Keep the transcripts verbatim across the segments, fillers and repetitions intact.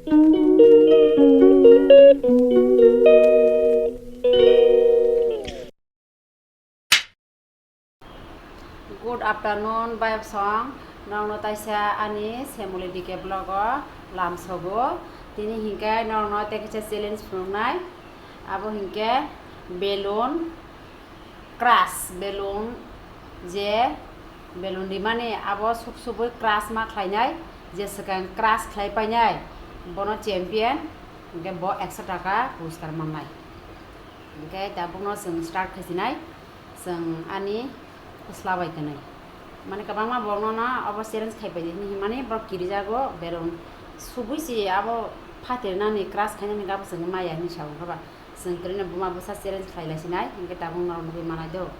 Good afternoon, bayap song. Norokno taisa ani Semoli D K vlog o lamsogo. Tini hinkhe norokno tei kaisa challenge phunuknai. Abo hinkhe balloon crush, balloon je balloon rimani abo suk subui crush ma khlainai, je swkang crush khlai painai bono champion, hinkhe bo ekso taka puruskar mannai. Hinkhe tabukno chwng start khaisinai, chwng ani khosla bai twnwi. Mane kwbangma borokno no abo challenge khai paidi hinwi himani borok kirijago, balloon subui se abo phatrinani crush khainani abo chwngno maya hinwi sao, wngkha ba chwng kwrwino buma bwsa challenge khlai laisinai, hinkhe tabuk norok nugwi manai do.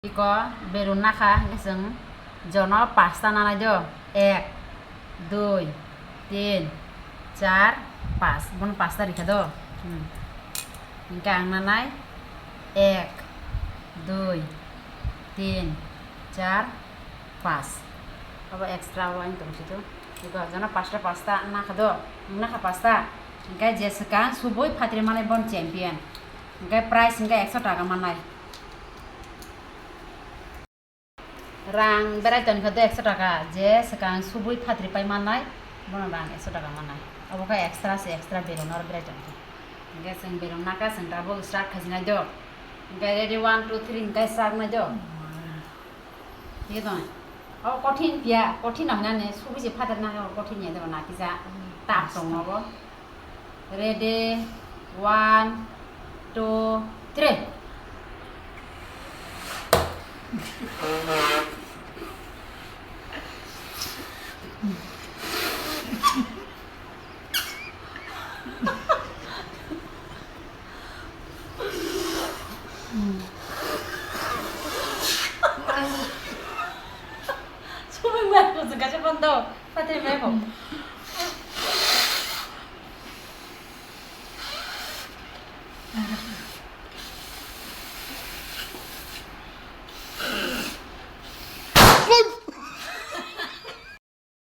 Iko balloon nakha, hinkhe chwng jono pasta nanai do, ek, dui, tin, char, pas, bono pasta rikha do. Hmm. Hinkhe ang nanai ek, dui, tin, char, pas. Abo extra o ang tongsi do. Iko jono pasta pasta nakha do, nakha pasta. Hinkhe je swkang subui phatri manai bon champion. Hinkhe prize hinkhe ekso taka manai. Rang berai tongkha do ekso taka, je swkang subui phatri pai mannai, bono rang ekso taka mannai. Obo khe extra se, extra balloon oro berai tongkha. Hinkhe chwng balloon nakha, chwng tabuk start khaisinai do. Hinkhe ready, one, two, three, hinkhe start nai do. Thik tong. O kothin phiya, kothin no hinani subui se phatri nakha, o kothin ya de nakisa. Tough tongo bo. Ready, one, two, three. Sumui mai ko se kaisa pon do, phatri mai ko.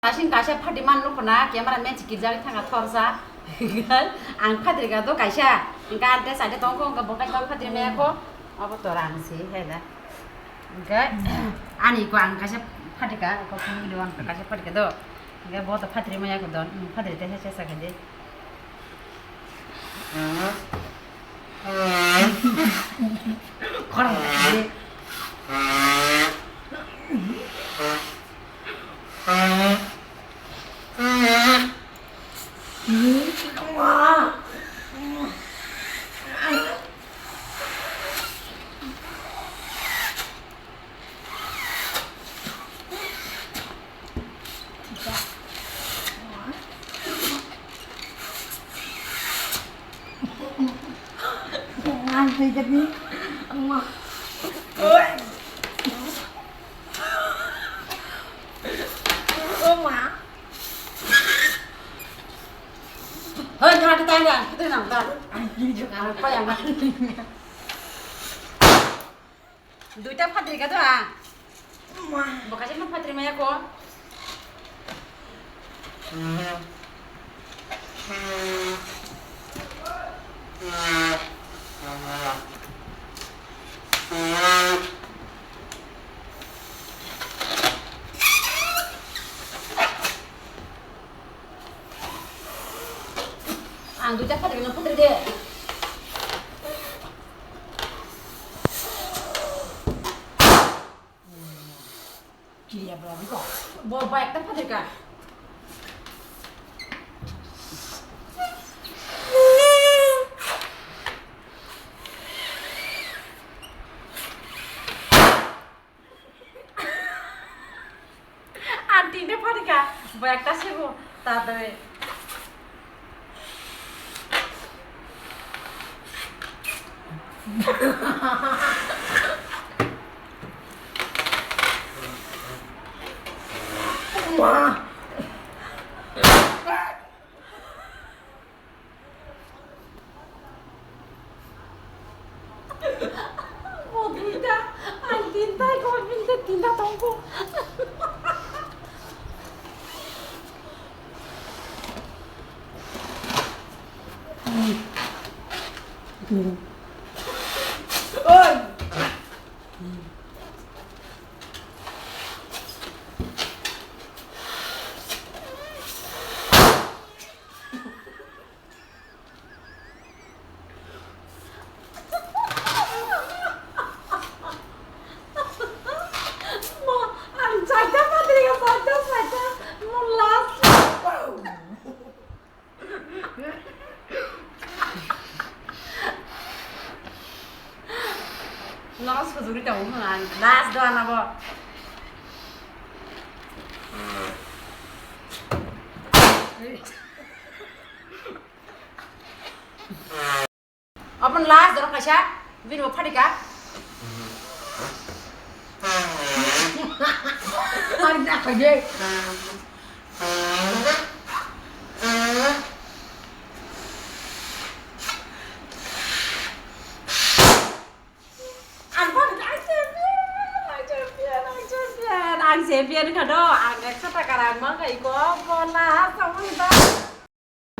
Asing kaisa phatri man nukho na, camera man chikirjagwi thangkha thorsa. Ang phatri ka do kaisa, hingkha ante side tongkho, hingkha bo kaisa phatri maya kho. Abo to rang si, hai da. Hingkha ani ko ang kaisa phatri ka, ko phone video ang kaisa phatri ka do. Hingkha bo to phatri maya kho don, phatri te sa sa kha de. Khorang kha de. Ang twi jadi. Oma. Oma. Hoi, jangan ditanya, itu nang tar. Ang ini juga apa yang mana? Duita phatri ka do ha. Bo kaisa no phatri maya ko. Ang duita phatri no phatri de. Kiriya bwla biko. Bo bike ta phatrika. Ang tinta phatrika. Bike ta sebo. Tatare. Bo duita, ang tinta, eko tinta, tinta tongko. Oi! Mo, ang chaita patrika, chaita, chaita. Mo last. Nono sujuri tongo hwnwi ang last doana bo. Aboni last doro kaisa bini bo phatika. Ang da khaje. Ang phatika, ang champion, ang champion, ang champion, ang champion kha do, ang ekso taka rang mankha iko bola samani ta.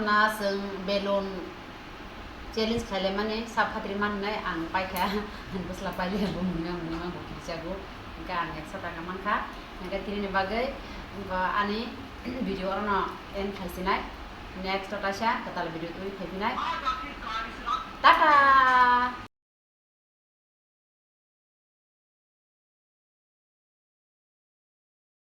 Na chwng balloon challenge khlaimani sap khatri mannai ang paikha, bwsla pailiya bumungni ang bumungno bo kirichago, hwnkhe ang ekso taka mankha, hwnkhe tini bagwi ani video orono end khaisinai, next o kaisa kwtal video twi phaiphinai, tata.